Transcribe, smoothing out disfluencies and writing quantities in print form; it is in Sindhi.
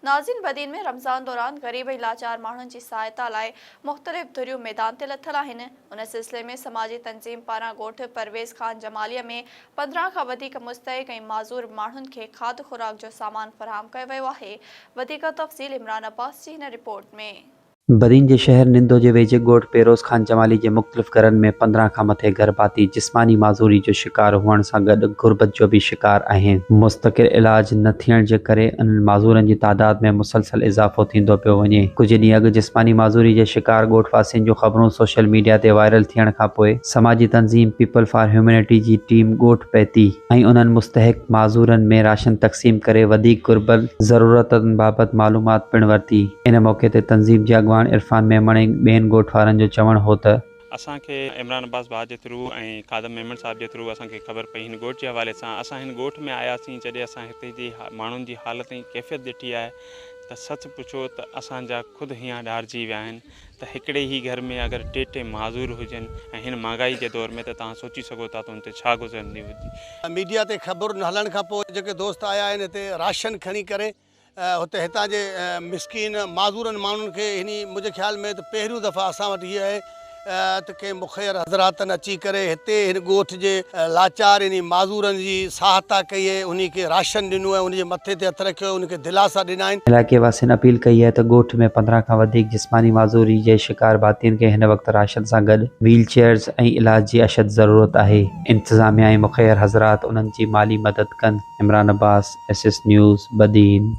ناظرين بدين ۾ رمضان دوران غريب ۽ لاچار ماڻهن جي سهائتا لاء مختلف ڌريون ميدان تي لٿل آهن ان سلسلي ۾ سماجي تنظيم پاران ڳوٺ پرويز خان جمالي ۾ 15 کان وڌيڪ مستحق ۽ معذور ماڻهن کي کاڌ خوراڪ جو سامان فراهم ڪيو ويو آهي وڌيڪ تفصيل عمران عباس جي هن رپورٽ ۾. بدين جي شهر نندو جي ويجهي ڳوٺ پيروز خان جمالي جي مختلف گهرن ۾ 15 کان مٿي گهر ڀاتي جسماني معذوري جو شڪار هئڻ سان گڏ غربت جو به شڪار آهن. مستقل علاج نه ٿيڻ جي ڪري انهن معذورن جي تعداد ۾ مسلسل اضافو ٿيندو پيو وڃي. ڪجهه ڏينهن اڳ جسماني معذوري جي شڪار ڳوٺ واسين جون خبرون سوشل ميڊيا تي وائرل ٿيڻ کانپوء سماجي تنظيم پيپل فار هيومينٽي جي ٽيم ڳوٺ پهتي ۽ انهن مستحق معذورن ۾ راشن تقسيم ڪري وڌيڪ گهربل ضرورتن بابت معلومات پڻ ورتي. ان موقعي تي تنظيم جي اڳواڻ عرفان ميمڻ ۽ ٻين ڳوٺ وارن جو چوڻ هو ته. اسان کي عمران عباس ڀاء جي ٿرو ۽ خادم ميمڻ صاحب جي ٿرو اسان کي خبر پئي هن ڳوٺ جي حوالي سان اسان هن ڳوٺ ۾ آياسين جڏهن اسان هتي جي ماڻهن جي حالت ۽ ڪيفيت ڏٺي آهي ته سچ پڇو ته اسان جا خود هيان ڏارجي ويا آهن ته هڪڙي ئي گهر ۾ اگر ٽي ٽي معذور هجن ۽ هن مهانگائي جي دور ۾ ته توهان سوچي سگهو ٿا ته ان تي ڇا گذرندي هوندي. ميڊيا تي خبرن هلڻ کان پوء جيڪي دوست آيا آهن هتي راشن کڻي ڪري هتي هتان جي مسڪين معذورن ماڻهن کي هني منهنجي خيال ۾ ته پهريون دفعا اسان وٽ هي آهي ته ڪنهن مخير حضراتن اچي ڪري هتي هن ڳوٺ جي لاچار يعني معذورن جي سهائتا ڪئي ۽ انهي کي راشن ڏنو ۽ انهي جي مٿي تي هٿ رکيو ۽ انهي کي دلاسا ڏنا آهن. علائقي واسين اپيل ڪئي آهي ته ڳوٺ ۾ 15 کان وڌيڪ جسماني معذوري جي شڪار ڀاتين کي هن وقت راشن سان گڏ ويل چيئرز ۽ علاج جي اشد ضرورت آهي، انتظاميا ۽ مخير حضرات انهن جي مالي مدد ڪن، Imran Abbas, S S news, Badin.